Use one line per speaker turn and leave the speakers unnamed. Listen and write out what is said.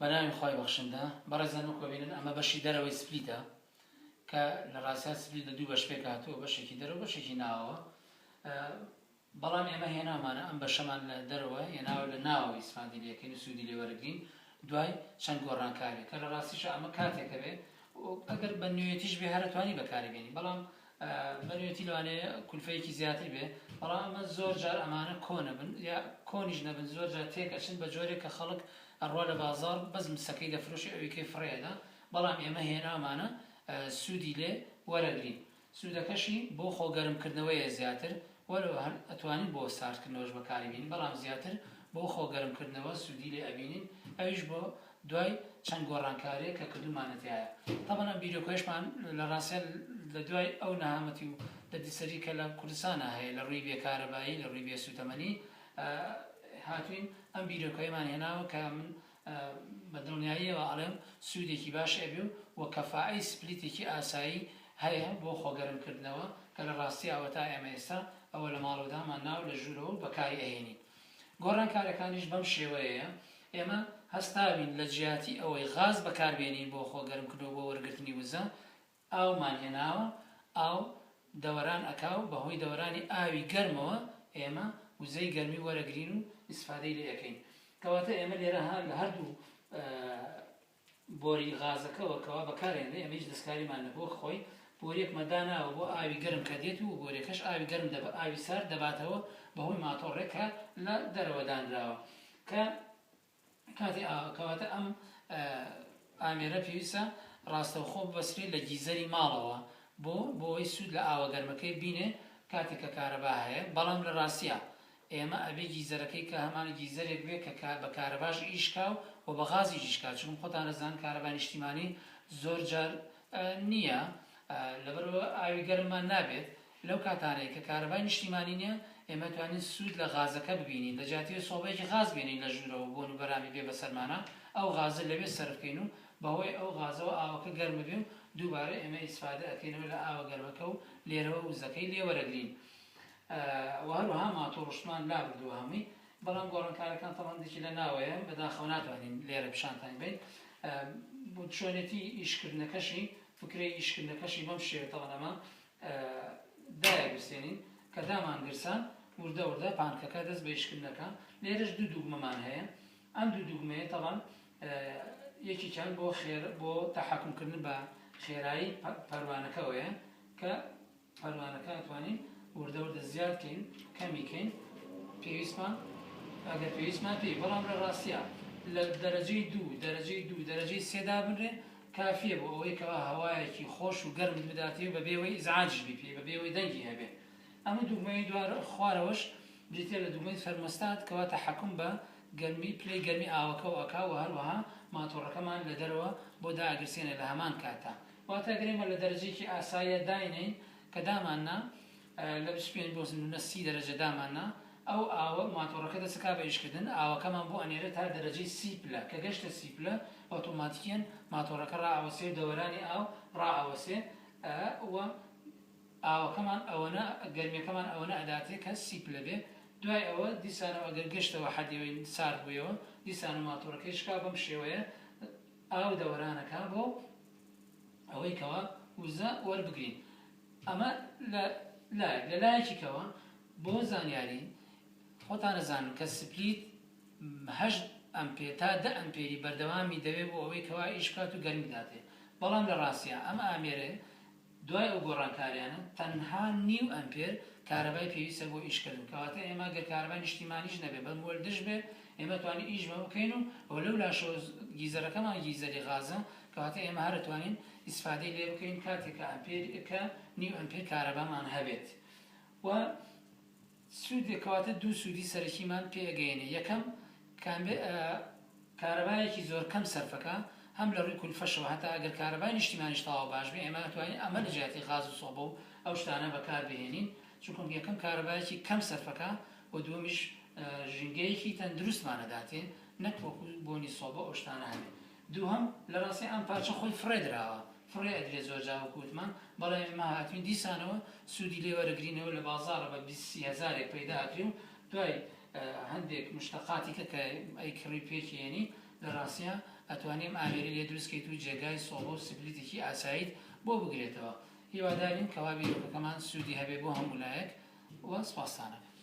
بەناوی خوای بەخشندە. بەڕێزان وەک ئەبینن ئەمە بەشی دەرەوەی split ە کە لە ڕاستیا split لە دوو بەش پێک هاتووە بەشێکی دەرەوە بەشێکی ناوەوە بەڵام ئێمە هێنامانە ئەم بەشەمان لە دەرەوە هێناوە لە ناوەوە ئیسفادی لێکەین و سوودی لێ وەرگین دوای چەند گۆڕانکاریە کە لە ڕاستیشا ئەمە کاتێکە بێ ئەگەر بە نوێتیش بێ هەرەتوانی بەکاری بێنی بەڵام بە نوێتی لەوانەیە کولفەیەکی زیاتر بێ بەڵام ئەمە زۆر جار ئەمانە کۆنەبن یا کۆنیش نەبن زۆر جار تێک ئەچن بە جۆرێک کە خەڵک ئەڕوا لە بازاڕ بەس مسەکەی دەفرۆشێ ئەویکەی فڕێ ئەدا بەڵام ئێمە هێناومانە سوودی لێ وەرەگرین سوودەکەشی بۆ خۆ گەرم کردنەوەیە زیاتر وەلۆ هەر ئەتوانین بۆ سارد کردنەوەش بەکاری بینین بەڵام زیاتر بۆ خۆ گەرم کردنەوە سوودی لێ ئەبینین ئەویش بۆ دوای چەند گۆڕانکاریەک کە کردومانە تیایا تەبعەن ئەم بیرۆکەیەشمان لە ڕاستیا لە دوای ئەو نەهامەتی و دەردیسەری کە لە کوردستانا هەیە لە ڕووی بێ کارەبایی لە ڕووی بێ سوتەمەنی هاتوین ئەم بیرۆکەیەمان هێناوە کە من بە دڵنیاییەوە ئەڵێم سوودێکی باش ئەبێ و وە کەفائەی split ێکی ئاسایی هەیە بۆ خۆگەرم کردنەوە کە لە ڕاستیا ئەوەتا ئێمە ئێستا ئەوە لە ماڵەوە دامان ناوە لە ژوورەوە بەکاری ئەهێنین. گۆڕانکارەکانیش بەم شێوەیەیە، ئێمە هەستاوین لە جیاتی ئەوەی غاز بەکاربێنین بۆ خۆ گەرمکردنەوە بۆ وەرگرتنی وزە، ئاومان هێناوە، ئاو دەوەران ئەکا و بەهۆی دەوەرانی ئاوی گەرمەوە ئێمە وزەی گەرمی وەرەگرین و ئیسفادەی لێ ئەکەین. کەواتە ئێمە لێرە ها لە هەردوو بۆری غازەکەوە کەوا بەکارهێنرێ ئێمە هیچ دەستکاریمان نەبوو وەک خۆی بۆریەکمان داناوە بۆ ئاوی گەرم کە دێت و بۆریەکەش ئاوی گەرم دەبا ئاوی سارد دەباتەوە بەهۆی ماتۆڕێک کە لە دەرەوە دانراوە کە کاتی کەواتە ئەم ئامێرە پێویستە ڕاستەوخۆ ببەسترێت لە گیزەری ماڵەوە بۆ بۆی سوود لە ئاوە گەرمەکەی بینێ کاتێک کە کارەبا هەیە بەڵام لە ڕاستیا ئێمە ئەبێ گیزەرەکەی کە هەمان گیزەرێک بێ کە بە کارەباش ئیش کا و بە غازیش ئیش کا چونکم خۆتان ئەزانن کارەبای نیشتیمانی زۆر جار نییە لەبەرئەوە ئاوی گەرممان نابێت لەو کاتانەی کە کارەبای نیشتیمانی نییە ئێمە توانین سوود لە غازەکە ببینین لە جیاتی سۆبەیەکی غاز بێنین لە ژوورەوە بۆن و بەرامی بێ بەسەرمانا ئەو غازە لەوێ سەرف کەین و بەهۆی ئەو غازەوە ئاوەکە گەرم ببێ و دووبارە ئێمە ئیسفادە ئەکەینەوە لە ئاوە گەرمەکە و لێرەوە وزەکەی لێ وەرەگرین. وە هەروەها ماتۆڕشتمان لابردووە هەمووی بەڵام گۆڕانکارەکان تەبعەن هەندێکی لە ناوەیە بەداخەوە ناتوانین لێرە پیشانتانی بەین چۆنێتی ئیشکردنەکەشی فکرەی ئیشکردنەکەشی بەم شێوە تەبعەن ئەمە دایەگرسێنین کە دامان گرسان وردە وردە پانکەکە دەست بە ئیشکردنەکە لێرەش دوو دوگمەمان هەیە ئەم دوو دوگمەیە تەبعەن یەکێکیان بۆ خێر بۆ تەحەکومکردن بە خێرایی پەروانەکەوەیە کە پەروانەکە ئەتوانین وردە وردە زیاد کەین کەمی کەین پێویستمان ئەگەر پێویستمان پێی بەڵام لە ڕاستیا لە دەرەجەی دوو دەرەجەی دوو دەرەجەی سێ دابنرێ کافیە بۆ ئەوەی کەوا هەوایەکی خۆش و گەرمت بداتێ و بەبێ ئەوەی ئیزعاجیش بی پێی بەبێ ئەوەی دەنگی هەبێ ئەمە دوگمەی دوار خوارەوەش بریتیە لە دوگمەی thermostat کەوا تەحەکوم بە گەرمی پلەی گەرمی ئاوەکەوە ئەکا و هەروەها ماتۆڕەکەمان لە دەرەوە بۆ دائەگرسێنێ لە هەمان کاتا واتە گەر ئێمە لە دەرەجەیەکی ئاساییا داینێین کە داماننا لە 25 بۆ نمونە 30 دەرەجە داماننا ئەو ئاوە ماتۆڕەکە دەست ئەکا بە ئیشکردن ئاوەکەمان بۆ ئەنێرێ تا دەرەجەی 30 پلە کە گەشتە 30 پلە ئۆتۆماتیکیەن ماتۆڕەکە ڕائەوەسێ و دەوەرانی ئاو ڕائەوەسێ و ئاوەکەمان ئەوەنە گەرمیەکەمان ئەوەنە ئەداتێ کە 30 پلە بێ دوای ئەوە دیسانەوە ئەگەر گەشتەوە حەدی ئەوەی سارد بوویەوە دیسانەوە ماتۆڕەکەی شکا بەم شێوەیە ئاو دەوەرانەکا بۆ ئەوەی کەوا وزە وەربگرین ئەمە لە لایەک لە لایەکی کەوە بۆ زانیاری خۆتان ئەزانن کە split هەشت ئەمپێر تا دە ئەمپێری بەردەوامی دەوێت بۆ ئەوەی کەوا ئیش بکات و گەرمی بداتێ بەڵام لە ڕاستیا ئەم ئامێرە دوای ئەو گۆڕانکاریانە تەنها نیو ئەمپێر کارەبای پێویستە بۆ ئیشکردن، کەواتە ئێمە گەر کارەبای نیشتیمانیش نەبێت بە موەلدش بێت ئێمە توانین ئیش بەمە بکەین و وە لەو لاشەوە گیزەرەکەمان گیزەری غازە کەواتە ئێمە هەر ئەتوانین ئیسفادەی لێ بکەین کاتێک کە ئەمپێر کە نیو ئەمپێر کارەبامان هەبێت و سوودێک کەواتە دوو سوودی سەرەکیمان پێ ئەگەیەنێ یەکەم کارەبایەکی زۆر کەم سەرفەکا هەم لە ڕووی کولفەشەوە هەتا ئەگەر کارەبای نیشتیمانیش تەواو باش بێ ئێمە ئەتوانین ئەمە لە جیاتی غاز و سۆبە و ئەو شتانە بەکار بهێنین چونکە یەکەم کارەبایەکی کەم سەرفەکا و دووەمیش ژینگەیەکی تەندروستمان ئەداتێ نەک وەکو بۆنی سۆبە ئەو شتانە هەبێ دووهەم لە ڕاستی ئەم پارچە خۆی فڕێ دراوە فڕێ ئەدرێ زۆر جار وەکو وتمان بەڵام ئێمە هاتوین دیسانەوە سوودی لێ وەرەگرینەوە لە بازاڕە بە 20 سی هەزارێک پەیدا ئەکرێ و دوای هەندێک مشتەقاتی کە کە ئەیکڕی و پێکی ئێنی لە ڕاستیا. ئەتوانی ئەم ئامێرەی لێ دروست کەیت و جێگای سۆبە و split ێکی ئاساییت بۆ بگرێتەوە. هیوادارین کەوا بیرۆکەکەمان سوودی هەبێ بۆ هەموو لایەک و سپاستانەکەم.